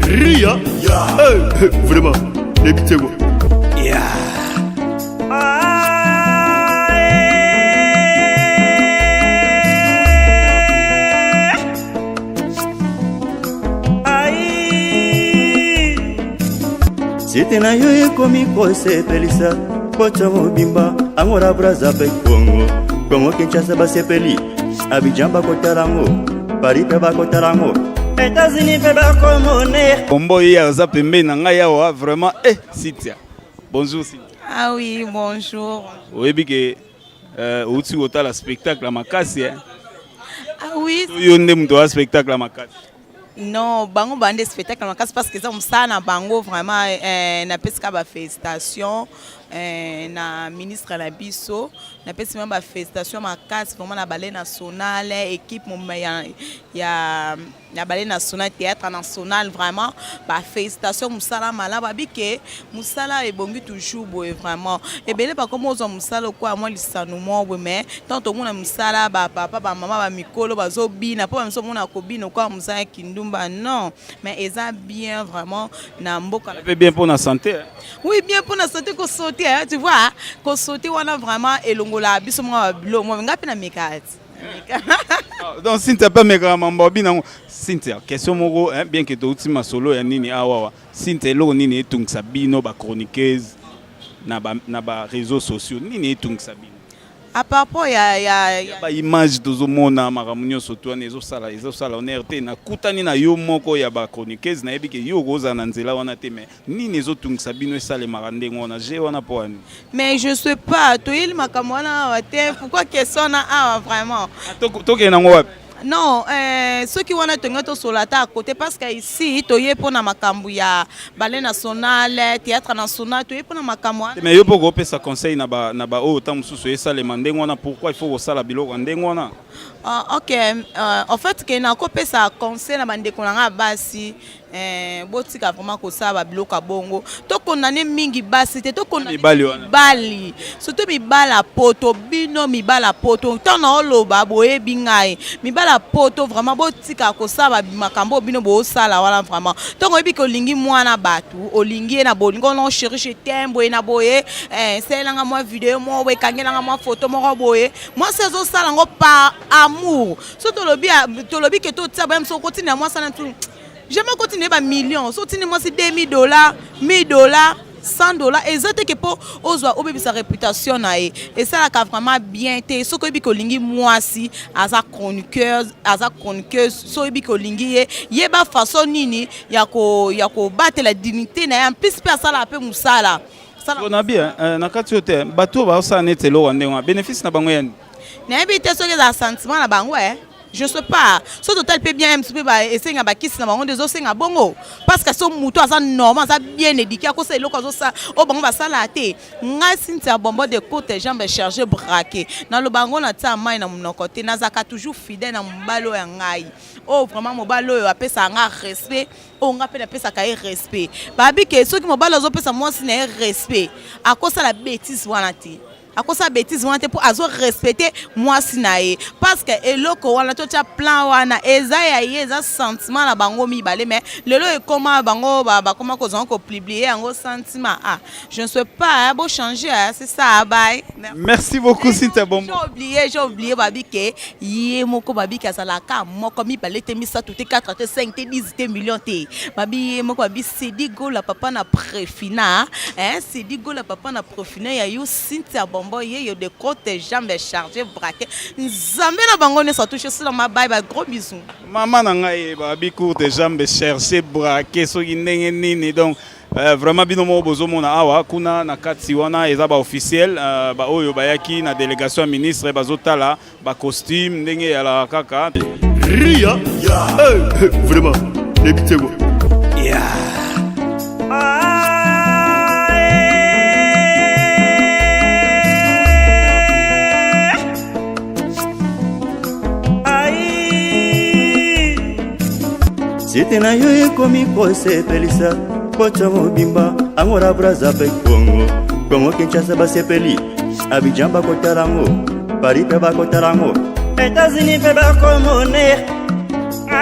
Ria hey, vraiment nayebi te kwa. Yeah. Site na yo ekomi kosepelisa poto mobimba, Angola, Braza mpe Kongo, Kongo Kinshasa basepeli, Abidjan bakotala yango, Paris mpe bakotala yango, États-Unis mpe bakomone. Bombo ye aza pembeni na ngai awa vraiment. Eh, Cynthia, bonjour Cynthia. Ah oui, bonjour. Oyebi ke outi kotala spectacle ya makasi, eh? Ah oui. To yo nde moto ya spectacle ya makasi? Non, bango bande spectacle makasi parce que eza mosala na bango vraiment. Napesi kaka bafélicitation na ministre na biso, napesi vraiment bafélicitation makasi vraiment na Ballet national, équipe mobimba ya Ballet national, Théâtre national, vraiment bafélicitation. Mosala malamu, abi ke mosala ebongi toujours boye. Vraiment ebele bakoma ozwa mosala okoya mwa lisano moko boye, mais tant tomona mosala, bapapa, bamama, bamikolo bazobina mpo bamiso omona kobina okoya mosala ya kindumba. Non, mais eza bien vraiment na mboka. Mpe bien mpo na santé, eh? Oui, bien mpo na santé, kosauter, hein, tu vois, kosauter wana vraiment elongola biso mwa babilo mwa. Ngai mpe na meka ti. Ah, donc Cynthia mpe amekaka mambo abina yango. Cynthia, question moko, hein, bien ke touti masolo ya nini awawa. Cynthia, eloko nini etungisa bino bachroniqueuse na ba réseaux sociaux? Nini etungisa bino? À propos ya Baimage tozomona, makambo nyonso to wana ezosala honneur te. Nakutani na yo moko ya bachroniqueuse, nayebi ke yo okozala na nzela wana te, mais nini ezotungisa bino esalemaka ndenge wana je wana mpo wani? Mais je sais pas, toyeli makambo wana awa te. Pourquoi question wana awa vraiment? Tokende nango wapi? Non, soki wana tongi tosola ata à côté, parce que ici toye mpona makambo ya Ballet national, Théâtre national, toye mpona makambo wana. Mais yo mpo kopesa conseil na baoyo ntango mosusu esalema ndenge wana, pourquoi il faut kosala biloko ya ndenge wana? Ok, en fait ke nakopesa conseil na bandeko na nga basi, botika vraiment kosala babiloko ya bongo. Tokondane mingi basi te, tokondane Mibali wana. Mibali, surtout mibali ya poto. Bino mibali ya poto, ntango na oloba boyebi ngai, mibali ya poto vraiment botika kosala makambo oyo bino bosala wana vraiment. Ntango oyebi ke olingi mwana bato, olingi ye na bolingo, non chéri, je t'aime, boye na boye, esalelanga mwa video moko boye, ekangelanga mwa photo moko boye, mwasi azosala yango par amour. So tolobi ke totia boye, moso okotinda mwasi wana tu jamais okotindi ye bamillion. So otindi mwasi 2000 dollars, 1000 dollars, 100 dollars, eza te ke mpo ozwa obebisa réputation na ye. Esalaka vraiment bien te. Soki oyebi ke olingi mwasi aza chroniqueuse, aza chroniqueuse, so oyebi ke olingi ye, yeba façon nini ya kobatela dignité na ye. En plus mpe asalaka mpe mosala. Na bien, na kati oyo te, bato oyo baosala neti eloko ya ndenge wana, bénéfice na bango yani? Nayebi te soki ezala sentiment na bango, eh. Je sais pas so total mpe bien mpe esenga bakisi na bango nde ezosenga bongo, parce que so moto aza normal, aza bien éduqué, akosala eloko azosala oyo bango basalaka te. Ngai Cynthia Bombo de courte jambe chargé braqué, naloba yango na tia mai na monoko te. Nazalaka toujours fidèle na mobali oyo ya ngai, oyo vraiment mobali oyo apesaka nga respect, oyo nga mpe napesaka ye respect. Babi ke soki mobali azopesa mwasi na ye respect, akosala bétise wana te, akosala bétise wana te, mpo azorespecte mwasi na ye, parce que eloko wana totya plan wana eza ya ye, eza sentiment na bango mibale. Mais lelo ekoma bango bakoma kozanga kopublier yango sentiment. Ah, je ne sais pas, bochanger, c'est ça. Bye. Merci beaucoup, Cynthia Bombo. J'ai oublié, babi ke ye moko, babi ke azalaka moko, mibale te, misato te, 4 te, 5 te, 10 te, million te. Babi ye moko, babi Sedi Gola papa na Prefina, hein, Sedi Gola papa na Prefina ya yo Cynthia Bombo, ye yo de courte jambe chargé braqué. Nzambe na bango nyonso touche sur ma bye bye, gros bisous. Mama na ngai, babi courte jambe cherché braqué soki ndenge nini. Donc vraiment bino moko bozomona awa kuna na kati wana eza baofficiel, baoyo bayaki na délégation ya ministre, bazotala bacostume ndenge eyalaka kaka. Ria hey, vraiment nayebi te kwa. Yeah. Ai. Site na yo ekomi kosepelisa poto mobimba, Angola, Braza mpe Kongo, Kongo Kinshasa basepeli, Abidjan bakotala yango, Paris mpe bakotala yango, États-Unis mpe bakomone.